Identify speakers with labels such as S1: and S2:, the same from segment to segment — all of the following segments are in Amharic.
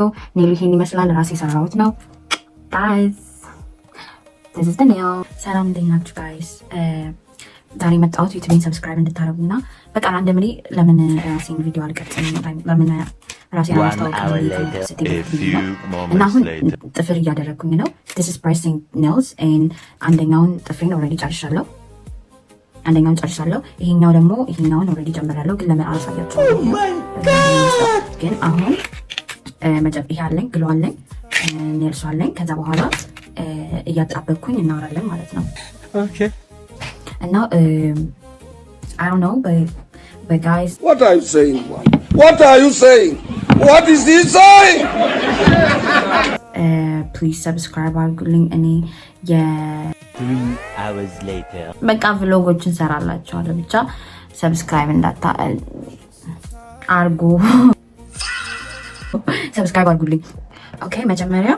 S1: Nail ኡ ይሄን ይመስላል። ራሴ የሰራሁት ነው guys። This is the nail። ሰላም፣ እንዴት ናችሁ guys? ዛሬ የመጣሁት ዩቲዩብን subscribe እንድታደርጉ እና በቃ randomly ለምን ራሴን ቪዲዮ አልቀርጽም፣ ለምን ራሴን አላስታውቅም እና አሁን ጥፍር እያደረግኩኝ ነው። This is pressing nails። አንደኛውን ጥፍሬን already ጨርሻለሁ። አንደኛውን ጨርሻለሁ። ይሄኛው ደግሞ ይሄኛውን already ጀምሬያለሁ፣ ግን ለምን አላሳያችሁም? ግን አሁን ይሄ አለኝ፣ glue አለኝ፣ nails ኡ አለኝ። ከዛ በኋላ እያጣበቅኩኝ እናወራለን ማለት ነው። እና I don't know, but guys
S2: What are you saying? What are you saying? What is he saying?
S1: Please subscribe አድርጉልኝ። እኔ
S3: 3 hours later.
S1: በቃ vlog ኦችን ሰራላችኋለሁ። ብቻ subscribe እንዳታ አርጉ፣ subscribe አድርጉልኝ። Okay፣ መጀመሪያ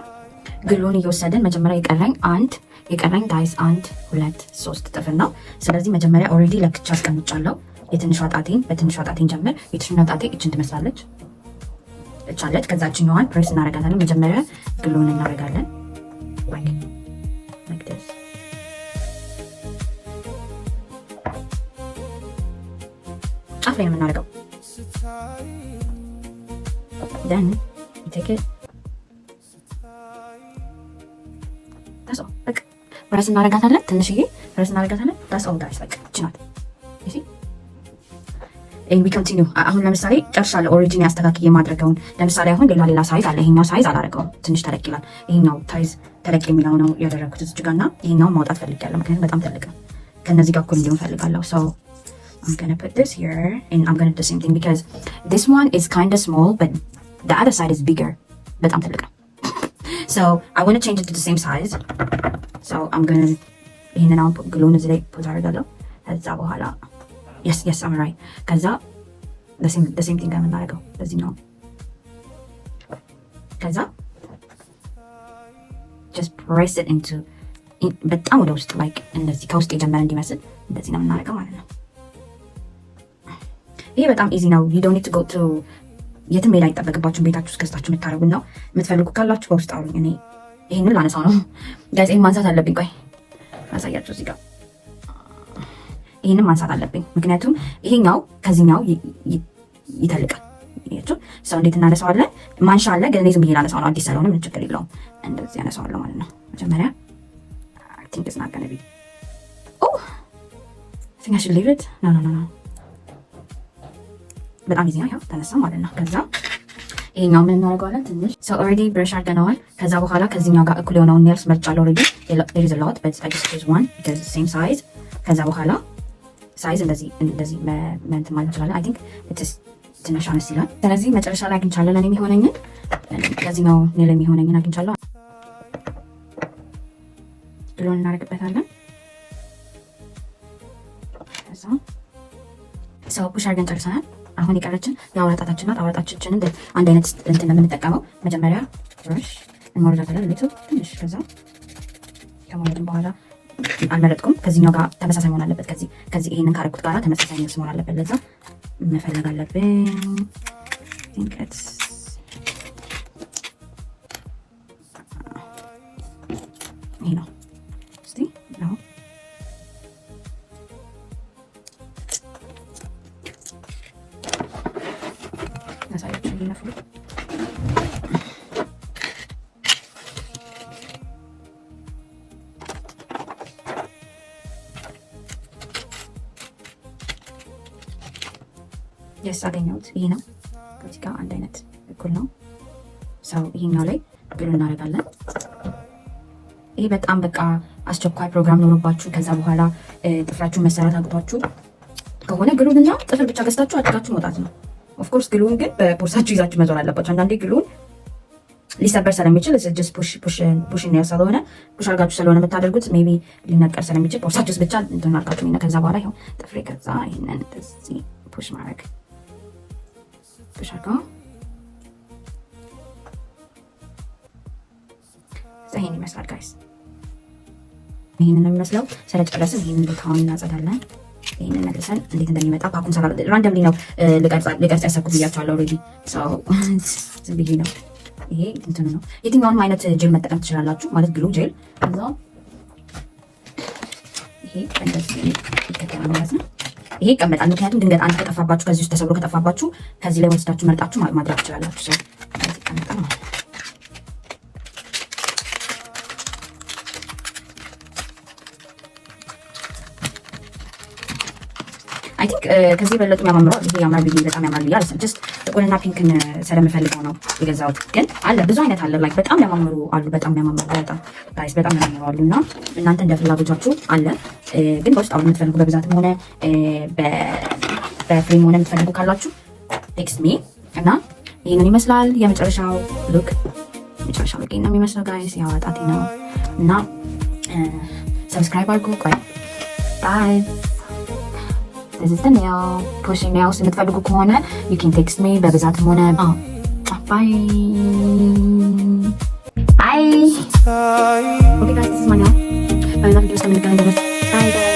S1: glue ን እየወሰድን መጀመሪያ የቀረኝ አንድ የቀረኝ guys አንድ፣ ሁለት፣ ሶስት ጥፍር ነው። ስለዚህ መጀመሪያ already ለክቻ አስቀምጫለሁ። የትንሿ ጣቴን በትንሿ ጣቴን ጀምር። የትንሿ ጣቴ እችን ትመስላለች እቻለች። ከዛ እችኛዋን ፕሬስ እናደርጋታለን። መጀመሪያ glue ን እናደርጋለን like this። ጫፍ ላይ ነው የምናደርገው። Then you take it. That's all። በቃ ፕሬስ እናደርጋታለን። ትንሽዬ ፕሬስ እናደርጋታለን። That's all guys። በቃ እቺ ናት። You see? And we continue። አሁን ለምሳሌ ጨርሻለሁ። Already አስተካክዬ የማድረገውን ለምሳሌ አሁን ሌላ ሌላ size አለ። ይሄኛው size አላደረገውም፣ ትንሽ ተለቅ ይላል። ይሄኛው size ተለቅ የሚለው ነው ያደረግኩት እዚህ ጋር እና ይሄኛውን ማውጣት ፈልጌያለሁ፣ ምክንያቱም በጣም ትልቅ ነው። ከነዚህ ጋር እኩል እንዲሆን ፈልጋለሁ። So I'm gonna put this here and I'm gonna do the same thing because this one is kind of small, but the other side is bigger። በጣም ትልቅ ነው። So I want to change it to the same size. So I'm gonna ይሄንን አሁን glue ን እዚህ ላይ put አደርጋለሁ። ከዛ በኋላ yes, I'm right። ከዛ the same thing የምናደርገው በዚህኛው። ከዛ just press it into በጣም ወደ ውስጥ like እንደዚህ ከውስጥ የጀመረ እንዲመስል እንደዚህ ነው የምናደርገው ማለት ነው። ይሄ በጣም easy ነው። You don't need to go to የትም ሜዳ አይጠበቅባችሁም። ቤታችሁ ውስጥ ገዝታችሁ የምታደርጉት ነው። የምትፈልጉ ካላችሁ በውስጥ አውሩኝ። እኔ ይሄንን ላነሳው ነው guys፣ ይሄን ማንሳት አለብኝ። ቆይ ማሳያችሁ፣ እዚህ ጋር ይሄንን ማንሳት አለብኝ፣ ምክንያቱም ይሄኛው ከዚህኛው ይተልቃል። So እንዴት እናነሳዋለን? ማንሻ አለ፣ ግን እኔ ዝም ብዬ ላነሳው ነው። አዲስ ስለሆነ ምን ችግር የለውም። እንደዚህ ያነሳዋለሁ ማለት ነው። መጀመሪያ I think it's not gonna be, oh, I think I should leave it. No, no, no, no፣ በጣም easy ነው። ያው ተነሳ ማለት ነው። ከዛ ይሄኛው ምን እናደርገዋለን? ትንሽ so already brush አድርገነዋል። ከዛ በኋላ ከዚህኛው ጋር እኩል የሆነውን nails መርጫለሁ። Already there is a lot, but I just choose one because it's same size። ከዛ በኋላ size እንደዚህ እንደዚህ እንትን ማለት እንችላለን። I think it's ትንሽ አነስ ይላል። ስለዚህ መጨረሻ ላይ አግኝቻለሁ ለእኔ የሚሆነኝን፣ ለዚህኛው nail የሚሆነኝን አግኝቻለሁ። Glue ን እናደርግበታለን። ከዛ so push አድርገን ጨርሰናል። አሁን የቀረችን የአውራ ጣታችን ናት። አውራ ጣታችንን አንድ አይነት እንትን ነው የምንጠቀመው። መጀመሪያ brush እንሞርዳታለን little ትንሽ። ከዛ ከሞረድን በኋላ አልመረጥኩም። ከዚህኛው ጋር ተመሳሳይ መሆን አለበት። ከዚህ ይሄንን ካረኩት ጋር ተመሳሳይ nails መሆን አለበት። ለዛ መፈለግ አለብኝ። Think it's ይሄ ነው። እስቲ ነው ያሳያችሁ ይነፍሉ። Yes፣ አገኘሁት። ይሄ ነው። ከዚህ ጋር አንድ አይነት እኩል ነው። So ይሄኛው ላይ glue እናደርጋለን። ይሄ በጣም በቃ አስቸኳይ ፕሮግራም ኖሮባችሁ ከዛ በኋላ ጥፍራችሁን መሰራት አቅቷችሁ ከሆነ glue ንና ጥፍር ብቻ ገዝታችሁ አድርጋችሁ መውጣት ነው። Of course glue ን ግን በቦርሳችሁ ይዛችሁ መዞር አለባችሁ። አንዳንዴ glue ን ሊሰበር ስለሚችል just push push ስለሆነ push አድርጋችሁ ስለሆነ የምታደርጉት maybe ሊነቀል ስለሚችል ቦርሳችሁ ውስጥ ብቻ እንትን አድርጋችሁ። ከዛ በኋላ ይኸው ጥፍሬ፣ ከዛ ይሄንን እንደዚህ push ማድረግ፣ push አድርገው ይሄን ይመስላል guys። ይሄንን ነው የሚመስለው። ስለጨረስን ይሄንን ቦታውን እናጸዳለን። ይሄንን መልሰን እንዴት እንደሚመጣ pack ኡን ሰራ randomly ነው ልቀርጽ ያሰብኩት ብያቸዋለሁ። Already ዝም ብዬ ነው ይሄ እንትኑ ነው። የትኛውንም አይነት ጄል መጠቀም ትችላላችሁ፣ ማለት glue gel። ከዛ ይሄ እንደዚህ ይከተላል ማለት ነው። ይሄ ይቀመጣል። ምክንያቱም ድንገት አንድ ከጠፋባችሁ፣ ከዚህ ውስጥ ተሰብሮ ከጠፋባችሁ ከዚህ ላይ ወስዳችሁ መርጣችሁ ማድረግ ትችላላችሁ። So እንደዚህ ይቀመጣል ማለት ነው። I think ከዚህ የበለጡ የሚያማምሩ አሉ። ይሄ ያምራል ብዬ፣ በጣም ያምራል ብዬ አላስብም። Just ጥቁርና ፒንክን ስለምፈልገው ነው የገዛሁት። ግን አለ፣ ብዙ አይነት አለ። Like በጣም የሚያማምሩ አሉ። በጣም የሚያማምሩ፣ በጣም guys፣ በጣም የሚያማምሩ አሉ። እና እናንተ እንደ ፍላጎታችሁ አለ። ግን በውስጥ አሁን የምትፈልጉ በብዛትም ሆነ በ frame ሆነ የምትፈልጉ ካላችሁ text me። እና ይህንን ይመስላል የመጨረሻው look። የመጨረሻው look ነው የሚመስለው guys። ያው ጣቴ ነው። እና subscribe አድርጉ። ቆይ፣ bye። This is the nail pushing nails። የምትፈልጉ ከሆነ you can text me በብዛትም ሆነ። Bye bye። Okay guys, this is my nail። በሌላ ቪዲዮ እስከምንገናኝ ድረስ bye guys።